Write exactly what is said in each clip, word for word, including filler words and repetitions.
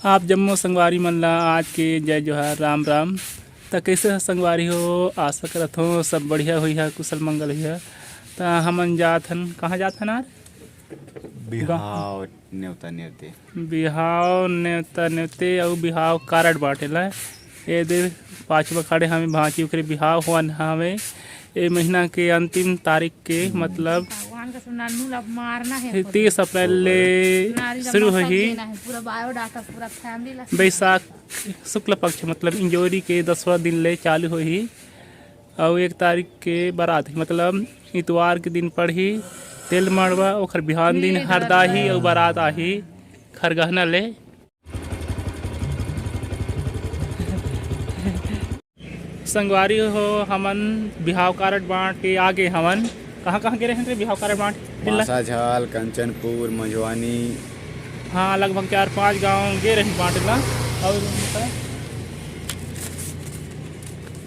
आप जम्मो संगवारी मन ला आज के जय जोहार, राम राम। त कइसे ह संगवारी हो? आशा करत हो सब बढ़िया होइहा, कुशल मंगल होइहा। त हमन जात हन, कहाँ जात हन आर? बिहाव नेवता नेवते। बिहाव नेवता नेवते अउ बिहाव कारड बांटे ला। ए दे पाछू म खड़े हवे भांची, ओकरे बिहाव होवत हवे। ए महीना के अंतिम तारीख के, मतलब भगवान का सुना, नू ला मारना है। तीस अप्रैल ले नारी ला शुरू मौसम होही। देना है, पूरा बायोडाटा, पूरा फैमिली ला। बैसाख शुक्ल पक्ष, मतलब इंजोरी के दसवां दिन ले चालू होही। अउ एक तारीख के बारात हे, मतलब इतवार के दिन पड़ही। तेल मड़वा, ओखर बिहान दिन भीड़ हरदाही भाड़। अउ बारात आही खरगहना ले। संगवारी हो, हमन बिहाव कारड बांट के आगे हवन। कहाँ कहाँ गे रहेन रे बिहाव कारड बांट? बांसाझाल, कंचनपुर, मंझवानी। हाँ, लगभग चार पांच गांव गे रहेन बांटे ला। अउ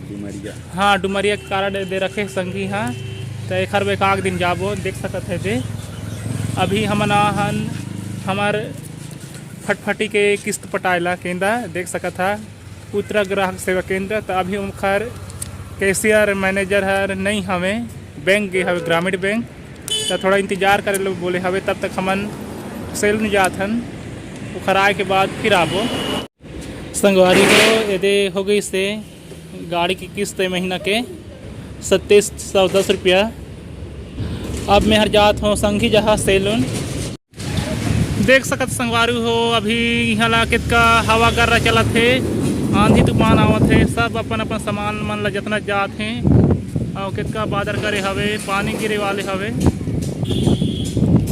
डुमरिया। हाँ, डुमरिया के कारड दे रखे संगी। हाँ, त एखर बर एकाक दिन जाबो, देख सकत हे दे। अभी हमन आहन हमर फटफटी के किस्त पटाए ला केंदा, देख सकत हा उत्तरा ग्राहक सेवा केंद्र। त अभी ओखर कैशियर मैनेजर हर नई हवे, बैंक गे हवे, ग्रामीण बैंक। त थोड़ा इंतजार करे लो बोले हवे, तब तक हमन सैलून जात हन, ओखर आए के बाद फिर आबो। संगवारी हो, एदे हो गइसे गाड़ी के किस्त ए महीना के सत्ताईस सौ दस रुपया। अब मैं हर जात हों संगी जहाँ सैलून। देख सकत संगवारी हो, अभी इहाँ ला कितका हवा गर्रा चलत हे, आंधी तूफान आवत हे, सब अपन अपन सामान मन ला जतना जात हे। अउ केतका बादर करे हवे, पानी गिरे वाले हवे।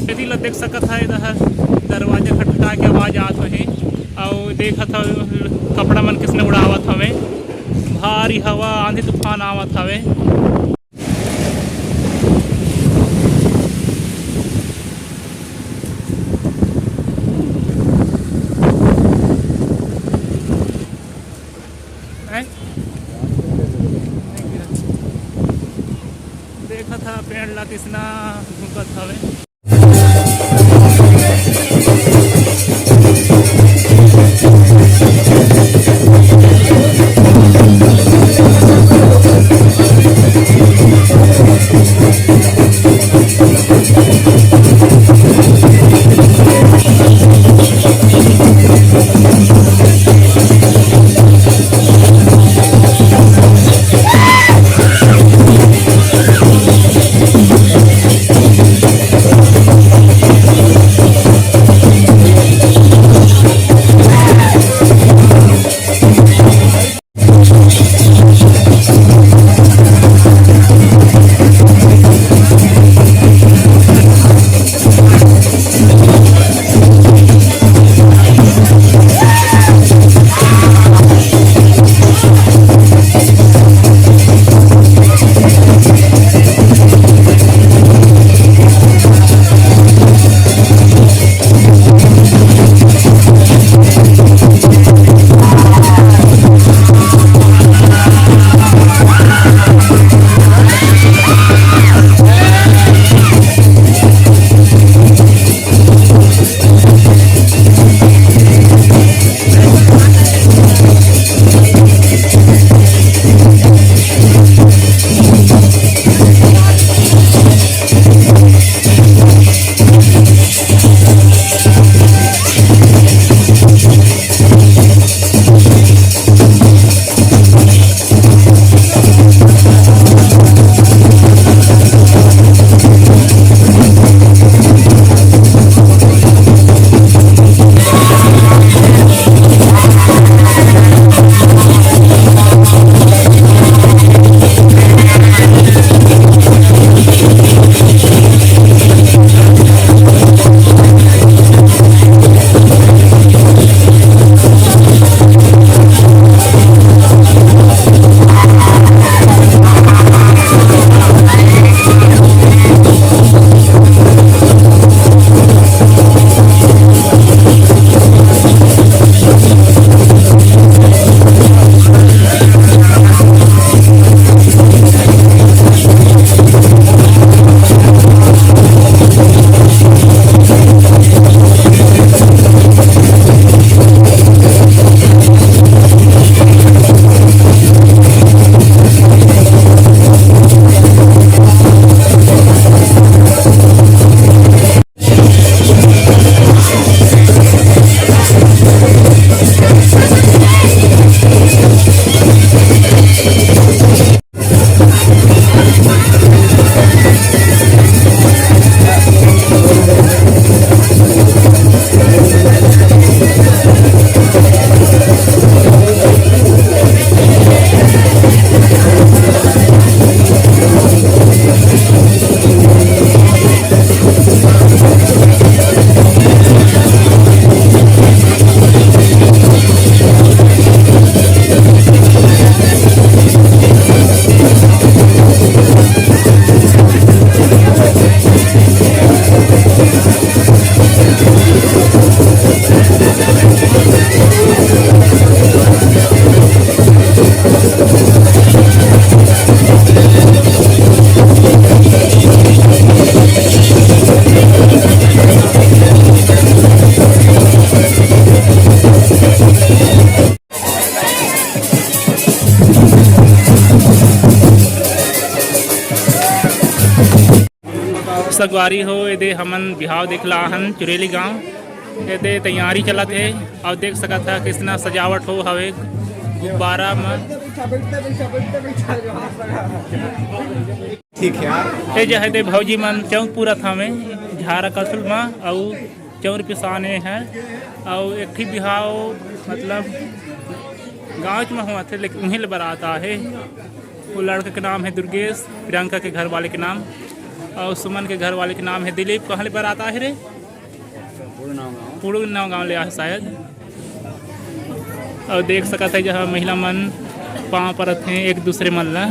एती ल देख सकत हा, एदे ह दरवाजा खटखटा के आवाज आत होही, अउ देखत हा कपड़ा मन किसने उड़ावत हवे। भारी हवा, आंधी तूफान आवत हवे। हैं? देखत हा पेड़ ला किसना झुकत हवे। संगवारी हो, एदे हमन बिहाव देख ला हन चुरेली गांव। एदे तैयारी चलत हे, अउ देख सकत ह कितना सजावट हो हवे गुब्बारा म। ठीक है यार। ए जो हे दे भौजी मन चौक पूरा थामे झारा कसल म, अउ चौर पिसाने हे, अउ एक ठी बिहाव मतलब गांव म होवत हे, लेकिन उहीं ले बरात आहे। वो लड़का के नाम हे दुर्गेश, प्रियंका के घर वाले के नाम, अउ सुमन के घर वाले के नाम हे दिलीप। कहाँ ले बरात आहे रे? पूर्णगांव गांव ले आहे शायद। अउ देख सकत हे जहाँ महिला मन पाँव परत हे एक दूसरे मन ला।